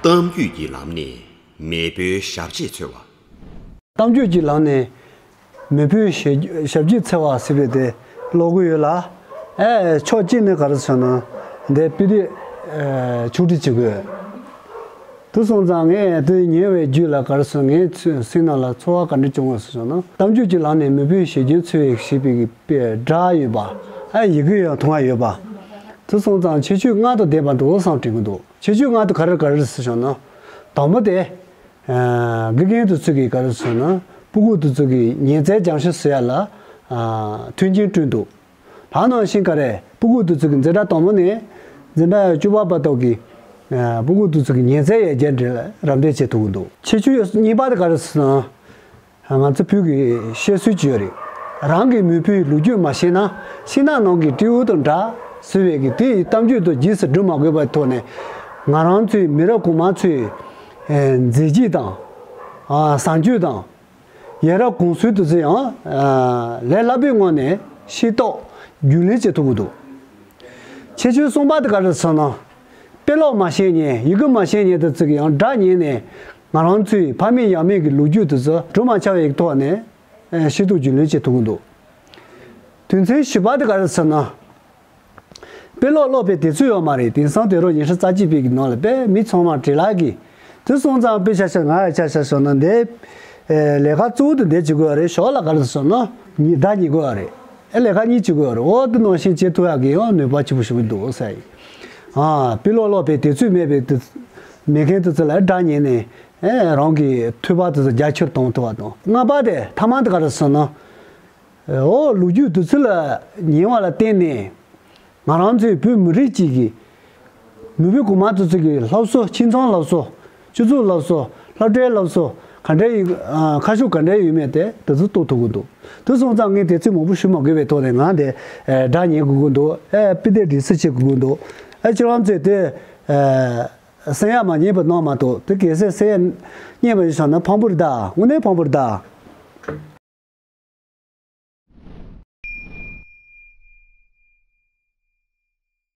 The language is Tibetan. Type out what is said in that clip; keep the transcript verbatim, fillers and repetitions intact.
གཏམ་རྒྱུད་ཀྱི་ལམ་ནས་མེས་པོའི་ཞབས་རྗེས་འཚོལ་བ། གཏམ་རྒྱུད་ཀྱི་ལམ་ནས་མེས་པོའི་ཞབས་ཞབས་རྗེས་འཚོལ་བ་ཟེར་བའི་དེ་ཀློག་གི་ཡོད་ལ། ཨེ་ཕྱོགས་གཅིག་ནས་ག་རེ་ཟེར་ན་འདི་དཔེ་དེབ་ཨེ་ཕྱོགས་སྒྲིག་བྱེད་དགོས། དེ་སོང་ཙང་ངས་དེ་ཉན་བའི་རྒྱུད་ལ་ག་རེ་ཟེར་ངའི་ཚོ་སེམས་ནང་ལ་ཚོར་བ་ག་འདྲ་བྱུང་བ་ཟེར་བྱུང་ན། གཏམ་རྒྱུད་ཀྱི་ལམ་ནས་མེས་པོའི་ཞབས་རྗེས་འཚོལ་བའི་ཞེས་པའི་གི་དཔེ་སྒྲ་ཡོད་པ། ཨ་ཡི་གེ་ཡང་མཐོང་བ་ཡོད་པ། དེ་སོང་ཙང་ཁྱད་ཆོས་ལྔ་དང་ལྡན་པ་འདུག་བསམ་དྲན་གྱི་འདུག་ཁྱད་ཆོས་ལྔ་དེ་ག་རེ་ག་རེ་ཟེར་བྱུང་ན། དང་པོ་དེ། ཨ་དགེ་རྒན་དེ་ཚོ་གིས་ག་རེ་ཟེར་ན། སྤུ་གུ་དེ་ཚོ་གིས་ཉན་བཙལ་སྦྱང་བཤད་ཟེར་ཡ་ལ། ཨ་མཐུན་རྐྱེན་བསྐྲུན་འདུག་ད་ནང་བཞིན་ག་རེ་སྤུ་གུ་དེ་ཚོ་གི་འཛིན་གྲྭ་དང་པོ་ནས་འཛིན་གྲྭ་བཅུ་པ་བར་དུ་གི་ཨ་སྤུ་གུ་དེ་ཚོ་གི་ཉན་བཙལ་ཡས་རྒྱ་འདྲེ་ལ་རམ་འདེགས་བྱེད་ཐུབ་ཀྱི་འདུག་ཁྱད་ཆོས་གཉིས་པ་དེ་ག་རེ་ཟེར་ན། ང་ཚོ་བོད་ཀྱི་བཤད་སྲོལ་ཅིག་ཡོད་རེད། རང་གི་མེས་པོའི་ལོ་རྒྱུས་མ་ཤེས་ན་ཤིང་ནགས་ནང་གི་སྤྲེའུ་དང་འདྲ་ཟེར་བའི་གི་དེ་ཡི་གཏམ་རྒྱུད་དུ་རྗེས་སུ་འགྲོ་མ་དགོས་པའི་ཐོག་ནས། ང་རང་ཚོའི་མི་རབས་གོང་མ་ཚོའི་ཨེ་མཛད་རྗེས་དང་། ཨ་བཟང་སྤྱོད་དང་། ཡ་རབས་གོང་ཚུལ་དེ་ཚོ་ཡང་ཨ་ལས་སླ་པོའི་ངང་ནས་ཤེས་རྟོགས་རྒྱུས་ལོན་བྱེད་ཐུབ་ཀྱི་འདུག་ཁྱད་ཆོས་གསུམ་པ་དེ་ག་རེ་ཟེར་ན། དཔེ་ཀློག་མ་ཤེས་མཁན་ཡི་གེ་མ་ཤེས་མཁན་དེ་ཚོ་གིས་ཡང་སྒྲ་ཉན་ནས་ང་རང་ཚོའི་ཕ་མེས་ཡང་མེས་ཀྱི་ལོ་རྒྱུས་དེ་ཚོ་བྲོ་མ་ཆགས་པའི་ཐོག་ནས་ཨ་ཤེས་རྟོགས་རྒྱུས་ལོན་བྱེད་ཐུབ་ཀྱི་འདུག་དོན་ཚན་བཞི་པ་དེ་ག་རེ་ཟེར་ན། དཔེ་ཀློག་ཀློག་པའི་དུས་ཚོད་ཡོད་མ་རེད། དེང་སང་དུས་རབས་ཉི་ཤུ་རྩ་གཅིག་པའི་གི་ནང་ལ་དཔེ་མི་ཚང་མ་བྲེལ་ལག་གི། དེ་སོང་ཙང་དཔེ་ཆ་ཆ་ང་ཡ་ཆ་ཆ་ཤོར་ན་འདི། ཨེ་ལས་ཀ་གཙོ་བོ་དེ་འདི་བྱེད་དགོས་རེད། ཞོགས་ལ་ག་རེ་ཟེར་ན་ཉི་ཟླ་ཉི་དགོས་རེད། ཨེ་ལས་ཀ་གཉིས་བྱེད་དགོས་རེད། འོ་དེ་ནང་བཞིན་བྱེད་ཐུབ་ཡག་གི་ཡང་ནུས་པ་ཆེན་པོ་ཞིག་འདུག་ཟེར་ཡིན། ཨ་དཔེ་ཀློག་ཀློག་པའི་དུས་ཚོད་མེད་པའི་དུས་མེད་མཁན་དེ་ཚོ་ལ་སྒྲ་ཉན་ནས་ཨེ་རང་གི་ཐོས་པ་དེ་ཚོ་རྒྱ་ཆེར་གཏོང་ཐུབ་པ་དང་། ལྔ་པ་དེ་ཐ་མ་དེ་ག་རེ་ཟེར་ན། འོ་ལོ་རྒྱུས་དེ་ཚོ་ལ་ཉན་བ་ལ་བརྟེན་ནས་ང་རང་ཚོའི་བོད་མི་རིགས་གཅིག་གི་མི་བུ་གོང་མ་དེ་ཚོ་གི་སློབ་གསོ། ཁྱིམ་ཚང་སློབ་གསོ། སྤྱི་ཚོགས་སློབ་གསོ། སློབ་གྲྭའི་སློབ་གསོ་ག་འདྲ་ཡིན། ཁ་ཕྱོགས་ག་འདྲ་ཡོད་མེད་དེ་དེ་ཚོ་རྟོགས་ཐུབ་ཀྱི་འདུག་དེ་སོང་ཙང་ངས་དེ་ཚོ་མང་པོ་ཞུ་མ་དགོས་པའི་ཐོག་ནས་ང་དེ་སྒྲ་ཉན་དགོས་ཀྱི་འདུག་ཨེ་དཔེ་དེབ་སྒྲིག་གསལ་བྱེད་དགོས་ཀྱི་འདུག་ཨེ་ཁྱེད་རང་ཚོས་དེ་ཨེ་གསན་ཡག་མ་རྙེད་པ་གནང་མ་གཏོགས། དེ་གལ་སྲིད་གསན་ཡག་རྙེད་པ་ཡིན་ཙང་ན་ཕངས་པོ་རེད་ད། དངོས་གནས་ཕངས་པོ་རེད་ད།